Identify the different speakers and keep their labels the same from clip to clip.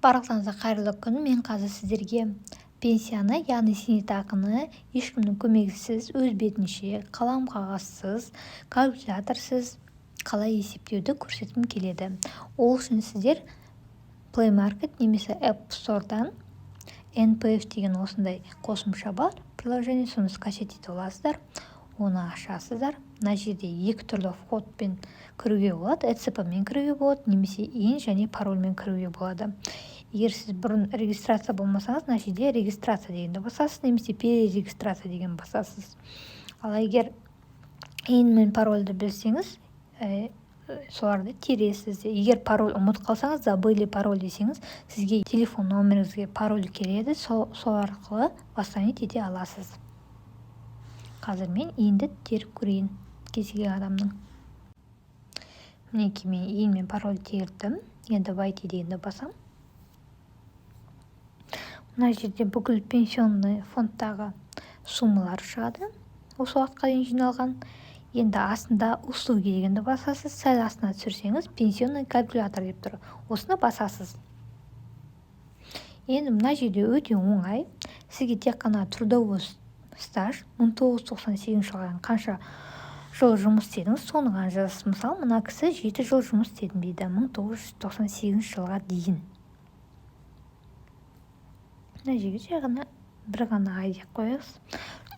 Speaker 1: Барлықтарыңызға қайырлы күн! Мен қазір сіздерге пенсияны, яғни зейнетақыны ешкімнің көмегісіз, өз бетінше, қалам қағазсыз, калькуляторсыз қалай есептеуді көрсеткім келеді. Ол үшін сіздер Play Market немесе App Store'дан НПФ деген осындай қосымша бар, приложение, соны скачать етіп аласыздар, оны ашасыздар. Мына жерде екі түрлі входпен кіруге болады: ЭЦП мен кіруге болады немесе ИИН және парольмен кіруге болады. Егер сіз бұрын регистрация болмасаңыз, мына жерде «Регистрация» дегенді басасыз немесе «Перерегистрация» деген басасыз. Ал егер ИИН мен парольді білсеңіз, соларды тересіз. Егер пароль ұмытып қалсаңыз, «Забыли пароль» десеңіз, сізге телефон номеріңізге пароль келеді, сол арқылы восстановить ете аласыз. Қазір мен ИИН-ді теріп көрейін кез келген адамның. Мінекей, мен ИИН мен пароль тердім. Енді «Войти» дегенді басамын. Мына жерде бүкіл пенсионный фондтағы суммалар шығады, осы уақытқа дейін жиналған. Енді астында «Услуги» дегенді басасыз. Сәл астына түсірсеңіз, «Пенсионный калькулятор» деп тұр, осыны басасыз. Енді мына жерде өте оңай: сізге тек қана трудовой стаж, 1998 жылға дейін қанша жыл жұмыс істедіңіз, соны ғана жазасыз. Мысалы, мына кісі 7 жыл жұмыс істедім дейді 1998 жылға дейін. Мына жерге жай ғана бір ғана ай деп қоясыз.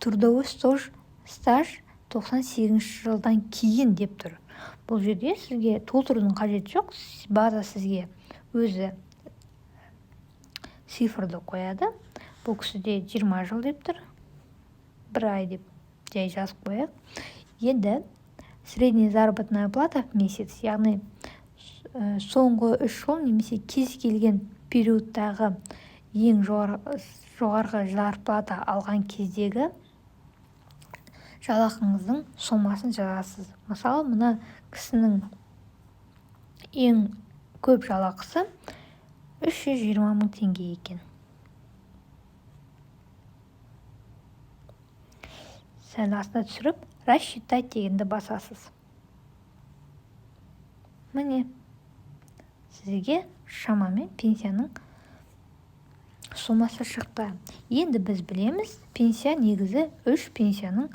Speaker 1: Трудовой стаж 98-ші жылдан кейін деп тұр. Бұл жерде сізге толтырудың қажеті жоқ, база сізге өзі цифрды қояды. Бұл кісіде 20 жыл деп тұр, бір ай деп жай жазып қояйық. Енді средняя заработная плата в месяц, яғни соңғы 3 жыл немесе кез келген периодтағы ең жоғарғы зарплата алған кездегі жалақыңыздың сомасын жазасыз. Мысалы, мына кісінің ең көп жалақысы 320 000 теңге екен. Сәл астына түсіріп, «Рассчитать» дегенді басасыз. Міне, сізге шамамен пенсияның сомасы шықты. Енді біз білеміз, пенсия негізі үш пенсияның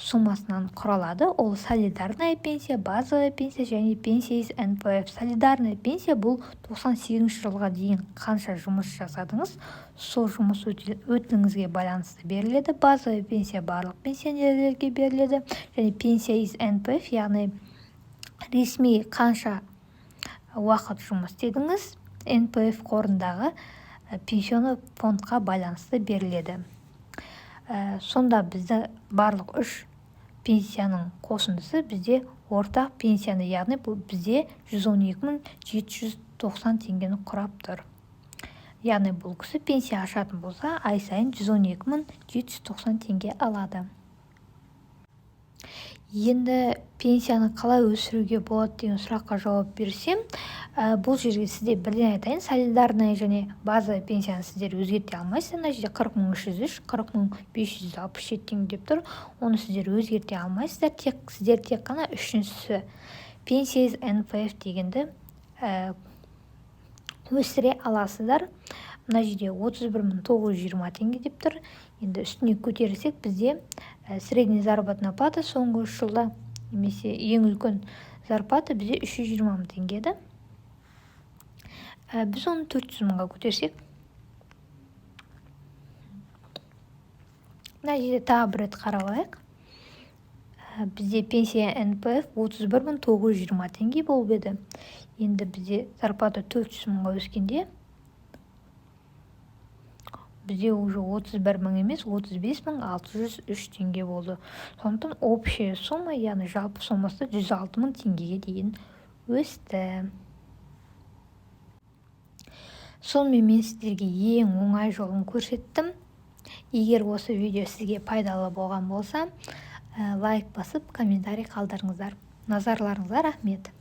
Speaker 1: сомасынан құралады. Ол солидарная пенсия, базовая пенсия және пенсия из НПФ. Солидарная пенсия – бұл 98 жылға дейін қанша жұмыс жасадыңыз, сол жұмыс өтіліңізге байланысты беріледі. Базовая пенсия барлық пенсионерлерге беріледі. Және пенсия из НПФ, яғни ресми қанша уақыт жұмыс істедіңіз, НПФ қорындағы пенсионный фондқа байланысты беріледі. Сонда бізді барлық үш пенсияның қосындысы бізде ортақ пенсияны, яғни бұл бізде 112 790 теңгені құрап тұр. Яғни бұл кісі пенсия ашатын болса, ай сайын 112 790 теңге алады. Енді пенсияны қалай өсіруге болады деген сұраққа жауап берсем, бұл жерге сізде бірден айтайын: солидарная және базовый пенсияны сіздер өзгерте алмайсыздар. Мына жерде 40 303, 40 567 теңге деп тұр, оны сіздер өзгерте алмайсыздар. Тек сіздер тек қана үшіншісі, пенсия из НПФ дегенді өсіре аласыздар. Мына жерде 31 920 теңге деп тұр. Енді үстіне көтерілсек, бізде средний заработная плата соңғы 3 жылда немесе ең үлкен зарплата бізде 320 000 теңге еді. Біз оны 400 мыңға көтерсек, мына жерде тағы бір рет қарап алайық. Бізде пенсия НПФ 31 920 теңге болып еді. Енді бізде зарплата 400 мыңға өскенде, бізде уже 31 000 емес, 35 603 теңге болды. Сондықтан общая сумма, яғни жалпы сомасы 106 000 теңгеге дейін өсті. Сонымен, мен сіздерге ең оңай жолын көрсеттім. Егер осы видео сізге пайдалы болған болса, лайк басып, комментарий қалдырыңыздар. Назарларыңызға рахмет!